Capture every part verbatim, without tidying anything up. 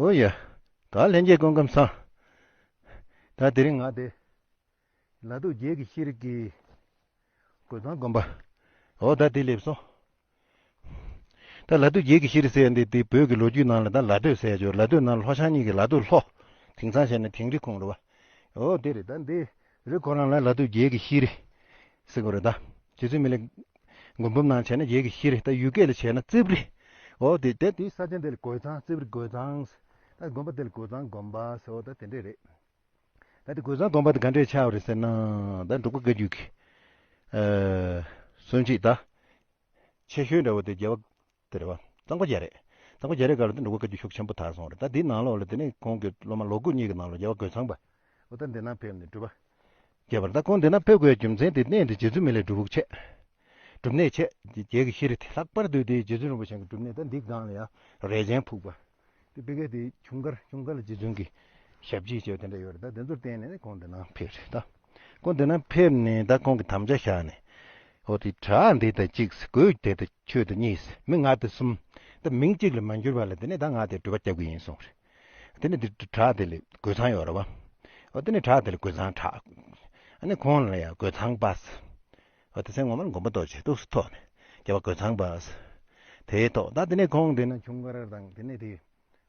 ཨོ་ཡ། ད་ལྷན་རྒྱས་སྐུ་ཁམས་བཟང་། ད་དེ་རིང་ང་དེ། ལ་དུག་རྒྱལ་གྱི་ཤེས་རིག་གི་རྒོད་ཚང་དགོན་པ། ཨོ་ད་དེ་སླེབས་སོང་། ད་ལ་དུག་རྒྱལ་གྱི་ཤེས་རིག་ཟེར་ཡ་འདི་དེ་བོད་ཀྱི་ལོ་རྒྱུས་ནང་ལ་ད་ལ་སྟོད་ཟེར་ཡ་ཅིག་ཡོད། ལ་སྟོད་ནང་ལ་ལྷོ་བྱང་གཉིས་ཀྱི་ལ་དུག་ལྷོ། དེང་སང་བྱས་ན་དིང་རི་ཁོངས་རེད་བ། ཨོ་དེ་རེད། ད་འདི་རི་ཁོ་རང་ལ་ལ་དུག་རྒྱལ་གྱི་ཤེས་རིག་ཟེར་གོ་རེད་ད། རྗེ་བཙུན་མི་ལའི་མགོན་འབུམ་ནང་བྱས་ན་རྒྱལ་གྱི་ཤེས་རིག་ད་ཡུལ་སྐད་ལ་བྱས་ན་རྩིབ་རི། ཨོ་དེ་དེ་དེའི་ས་ཆ་འདི་ལ་རྒོད་ཚང་རྩིབ་རི་རྒོད་ཚང་། ད་དགོན་པ་འདི་ལ་རྒོད་ཚང་དགོན་པ་ཟེར། ཨོ་ད་དེ་འདྲས་རེད། ད་དེ་རྒོད་ཚང་དགོན་པ་དེ་ག་འདྲས་ཆགས་པ་རེད་ཟེར་ན། ད་འབྲུག་པ་བཀའ་བརྒྱུད་ཀྱི་ཨ་སུན་ཅིག་ད་ཆེ་ཤོས་འདྲ་བོ་དེ་རྒྱལ་བ་དེ་རེད་བ། གཙང་པ་རྒྱ་རས། གཙང་པ་རྒྱ་རས་སྐབས་ལ་དེ་འབྲུག་པ་བཀའ་བརྒྱུད་ཤུགས་ཆེན་པོ་དར་སོང་རེད། ད་དེའི་ནང་ལོགས་ལ་དེ་ནས་ཁོང་གི་སློབ་མ་ལོ་དགུ་གཉིས་ཀྱི་ནང་ལ་རྒྱལ་བ་རྒོད་ཚང་པ། ཨོ་ད་འདི་ན་ཕེབས་ནས་སྒྲུབ་པ་རྒྱབ་པ་རེད། ད་ཁོང་འདི་ན་ཕེབས་དགོས་རྒྱུ་མཚན་དེ་གནས་འདི་རྗེ་བཙུན་མི་ལའི་སྒྲུབ་ཕུག་བྱས། སྒྲུབ་གནས་བྱས། རྒྱལ་གྱི་ཤེས་རིག་དེ་ལྷག་པར་དུ་དེ་རྗེ་བཙུན་རིན་པོ་ཆེ་གི་སྒྲུབ་གནས་ད་འདི་སྒང་ལ་ཡང་རས་ཆེན་ཕུག་པ། དེ་དཔེ་སྐད་དེ་ཁྱུང་དཀར་ཁྱུང་དཀར་ལ་རྗེ་བཙུན་གྱི་ཞབས་རྗེས་བྱས་དེ་འདྲ་ཡོད་རེད། ད་དེ་ཚོར་བརྟེན་ནས་ཁོང་འདི་ན་ཕེབས་རེད་ད། ཁོང་འདི་ན་ཕེབས་ནས་ད་ཁོང་གི་དམ་བཅའ་བཞག་ནས། ཨོ་དེ་བྲག་འདི་དང་གཅིག་རྒོད་དེ་དང་ཁྱོད་དང་གཉིས་མི་ང་དེ་གསུམ། ད་མིང་གཅིག་ལ་མ་འགྱུར་བ་ལ་དེ་ནས་ད་ང་དེ་སྒྲུབ་པ་རྒྱབ་གི་ཡིན་གསུངས་རེད། དེ་ནས་དེ་བྲག་དེ་ལ་རྒོད་ཚང་ཡོད་རེད་བ། ཨོ་དེ་ནས་བྲག་དེ་ལ་རྒོད་ཚང་བྲག་ཨ་ནི་ཁོང་ལ་ཡང་རྒོད་ཚང་པ་ཟེར། ཨོ་དེ་མཚན་ངོ་མ་ལ་མགོན་པོ་རྡོ་རྗེ་ཐུགས་སུ་ཐོགས་ནས་རྒྱལ་བ་རྒོད་ཚང་པ་ཟེར། དེའི་ཐོག་ད་དེ་ནས་ཁོང་དེ་ན་ཁྱུང་དཀར་དང་དེ་ནས་དེ་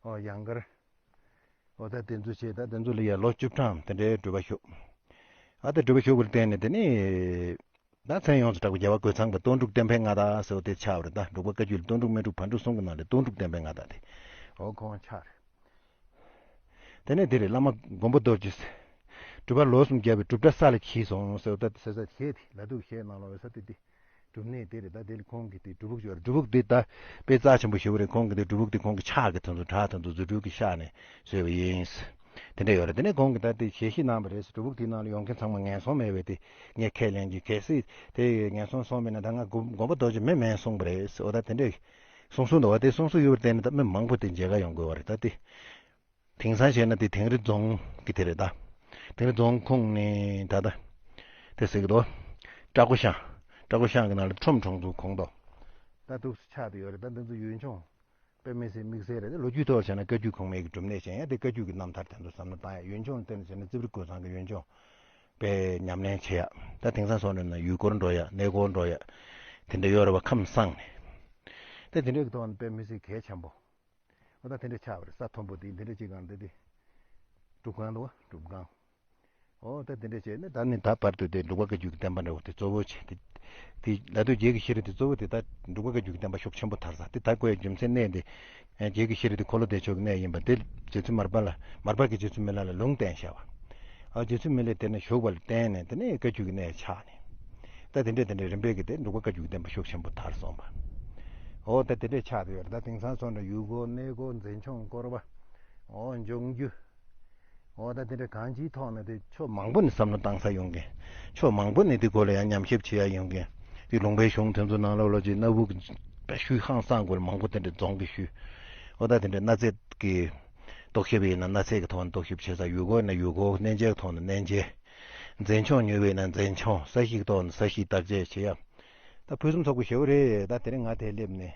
ཨོ་ཡང་དཀར། ཨོ་ད་དེ་ཚོ་བྱས། ད་དེ་ཚོ་ལ་ཡང་ལོ་བཅུ་ཕྲག་དེ་འདྲའི་སྒྲུབ་པ་ཞུགས། ཨ་ད་སྒྲུབ་པ་ཞུགས་པར་བརྟེན་ནས་དེ་ནས། ད་མཚན་ཡོངས་སུ་གྲགས་པའི་རྒྱལ་བ་རྒོད་ཚང་པ་སྟོན་འབྲུག་བསྟན་འཕེལ་མངའ་བདག་ཟེར་བ་དེ་ཆགས་པ་རེད། ད་འབྲུག་པ་བཀའ་བརྒྱུད་ལ་སྟོན་འབྲུག་སྨད་འབྲུག་བར་འབྲུག་གསུམ་གྱི་ནང་ལས་སྟོན་འབྲུག་བསྟན་འཕེལ་མངའ་བདག་དེ། འོ་ཁོང་ཆགས་རེད། དེ་ནས་དེ་རེད། བླ་མ་མགོན་པོ་རྡོ་རྗེ་ཟེར། སྒྲུབ་པ་ལོ་གསུམ་བརྒྱབ་པའི་སྒྲུབ་གྲྭ་ས་ལ་གྱིས་སོང་ཟེར་བ་ད་དེ་ས་ས་གཞས་དེ་ལ་དུག་གཞས་ནང་ལོགས་ས་དེ་དེ། སྒྲུབ་གནས་དེ་རེད། ད་དེ་ལ་ཁོང་གི་དེ་སྒྲུབ་ཕུག་ཅིག་ཡོད་རེད། སྒྲུབ་ཕུག་དེ་ད་དཔེ་རྩ་ཆེན་པོ་ཞེ་པོ་རེད། ཁོང་གི་དེ་སྒྲུབ་ཕུག་དེ་ཁོང་གི་ཕྱག་གི་དེ་ཚོ་བྲག་དེ་ཚོ་རྫུ་འཕྲུལ་གྱི་ཕྱག་ནས་བཟོས་པ་ཡིན། དེ་འདྲ་ཡོད་རེད། དེ་ནས་ཁོང་གིས་ད་དེ་ཞལ་བཞེས་གནང་བ་རེད། སྒྲུབ་ཕུག་དེའི་ནང་ལ་ཡོང་མཁན་ཚང་མ་ངན་སོང་མེད་པས་དེ་ངས་ཁས་ལེན་གྱི། གལ་སྲིད་དེ་ངན་སོང་སོང་མེད་ན་ད་ང་མགོན་པོ་རྡོ་རྗེ་མི་མེད་གསུངས་པ་རེད། འོ་ད་དེ་འདྲས་གསུང་གསུང་འདུག་བ། དེ་གསུང་གསུང་ཡོད་པར་བརྟེན་ནས་ད་མི་མང་པོ་དེ་མཇལ་ཁ་ཡོང་དགོས་བ་རེད། ད་དེ་དེང་སང་བྱས་ན་དེ་དིང་རི་རྫོང་གི་དེ་རེད་ད། དིང་རི་རྫོང་ཁོངས་ནས་ད་ལྟ་དེ་ཟེར་གི་འདུག་བཀྲ་སྒོ་ཤང་། བཀྲ་སྒོ་ཤང་གི་ནང་ལ་ཁྲོམ་གྲོང་ཚོ་ཁོངས་གཏོགས་ད་འདུག་སེ་ཆགས་བསྡད་ཡོད་རེད། ད་འདི་ཚོ་ཡུལ་ལྗོངས་དཔེ་མི་སྲིད་དམིགས་བསལ་རེད། ལོ་རྒྱུས་ཐོག་བྱས་ན་བཀའ་བརྒྱུད་གོང་མའི་གི་སྒྲུབ་གནས་བྱས་ཡ་དེ་བཀའ་བརྒྱུད་ཀྱི་རྣམ་ཐར་དེ་ཚོ་བསམ་བློ་བཏང་ཡ། ཡུལ་ལྗོངས་ལ་བརྟེན་ནས་བྱས་ན་རྩིབ་རི་རྒོད་ཚང་གི་ཡུལ་ལྗོངས་དཔེ་ཉམས་ལེན་བྱེད་ཡ། ད་དེང་སང་སོང་ནས་ན་ཡུལ་སྐོར་འགྲོ་ཡ་གནས་སྐོར་འགྲོ་ཡ་དེ་འདྲ་ཡོད་རེད་བ། ཁམས་བཟང་ནས། ད་དེ་འདྲའི་གི་ཐོག་ནས་དཔེ་མི་སྲིད་གལ་ཆེན་པོ། ཨོ་ད་དེ་འདྲ་ཆགས་པ་རེད། ས་མཐོན་པོ་དེ་འདི་འདྲ་ཅིག་གང་འདི་དེ་སྒྲུབ་ཁང་འདུག་བ། སྒྲུབ་ཁང་། ཨོ་ད་དེ་འདྲ་བྱས་ནས་ད་ནི་ད་བར་དུ་དེ་འབྲུག་པ་བཀའ་བརྒྱུད་ཀྱི་བསྟན་པ་འདྲ་བོ་དེ་གཙོ་བོ་བྱས་ཏེ། དེ་ལ་དུ་རྒྱལ་གྱི་ཤེས་རིག་དེ་གཙོ་བོ་དེ་ད་འབྲུག་པ་བཀའ་བརྒྱུད་ཀྱི་བསྟན་པ་ཤུགས་ཆེན་པོ་དར་ས་དེ་ད་དགོས་ཡ་རྒྱུ་མཚན་གནས་འདི། རྒྱལ་གྱི་ཤེས་རིག་དེ་འཁོར་ལོ་བདེ་མཆོག་གི་གནས་ཡིན་པ་དེ་རྗེ་བཙུན་མར་པ་ལ་མར་པ་གིས་རྗེ་བཙུན་མི་ལ་ལ་ལུང་བསྟན་བཞག་པ། ཨ་རྗེ་བཙུན་མི་ལས་དེ་ནས་བཞུགས་པ་ལ་བརྟེན་ནས་དེ་ནས་བཀའ་བརྒྱུད་ཀྱི་གནས་ཆགས་ནས། ད་དེ་འདྲས་དེ་འདྲས་རིམ་པས་ཀྱིས་དེ་འབྲུག་པ་བཀའ་བརྒྱུད་ཀྱི་བསྟན་པ་ཤུགས་ཆེན་པོ་དར་སོང་བ། འོ་ད་དེ་འདྲས་ཆགས་བསྡད་ཡོད་རེད། ད་དེང་སང་སོང་འདྲ་ཡུལ་སྐོར་གནས་སྐོར་འཛིན་སྐྱོང་སྐོར་བ། འོ་ལྗོངས་རྒྱུ། འོ་ད་དེ་འདྲས་གང་ཅིའི་ཐོག་ནས་དེ་ཕྱོགས་མང་པོ་ནས་བསམ་བློ་བཏང་ས་ཡོང་མཁན། ཕྱོགས་མང་པོ་ནས་དེ་སྐོར་ལ་ཡང་ཉམས་ཞིབ་བྱེད་ཡ་ཡོང་མཁན། དེ་ལུང་པའི་གཞུང་དེ་ཚོ་ནང་ལོགས་ལ་ཅིག་སྣ་བུག་གི་ཤུལ་ཧང་སང་སྐོར་མང་པོ་དེ་འདྲས་རྫོང་གི་ཤུལ། འོ་ད་དེ་འདྲས་གནའ་རྫས་ཀྱི་རྟོག་ཞིབ་ཡིན་ན་གནའ་རྫས་ཀྱི་ཐོག་ནས་རྟོག་ཞིབ་བྱེད་ས། ཡུལ་སྐོར་ཡིན་ན་ཡུལ་སྐོར། གནས་མཇལ་གྱི་ཐོག་ནས་གནས་མཇལ། འཛིན་སྐྱོང་ཉོས་པ་ཡིན་ན་འཛིན་སྐྱོང་། ས་གཤིས་ཀྱི་ཐོག་ནས་ས་གཤིས་བརྟག་དཔྱད་བྱེད་ཡ། ད་ཕུན་སུམ་ཚོགས་པོ་ཞེ་པོ་རེད། ད་དེ་རིང་ང་དེར་སླེབས་ནས་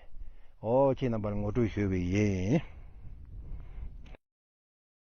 ཨོ་ཁྱེད་རྣམ་པར་ངོ་སྤྲོད་ཞུས་པ་ཡིན།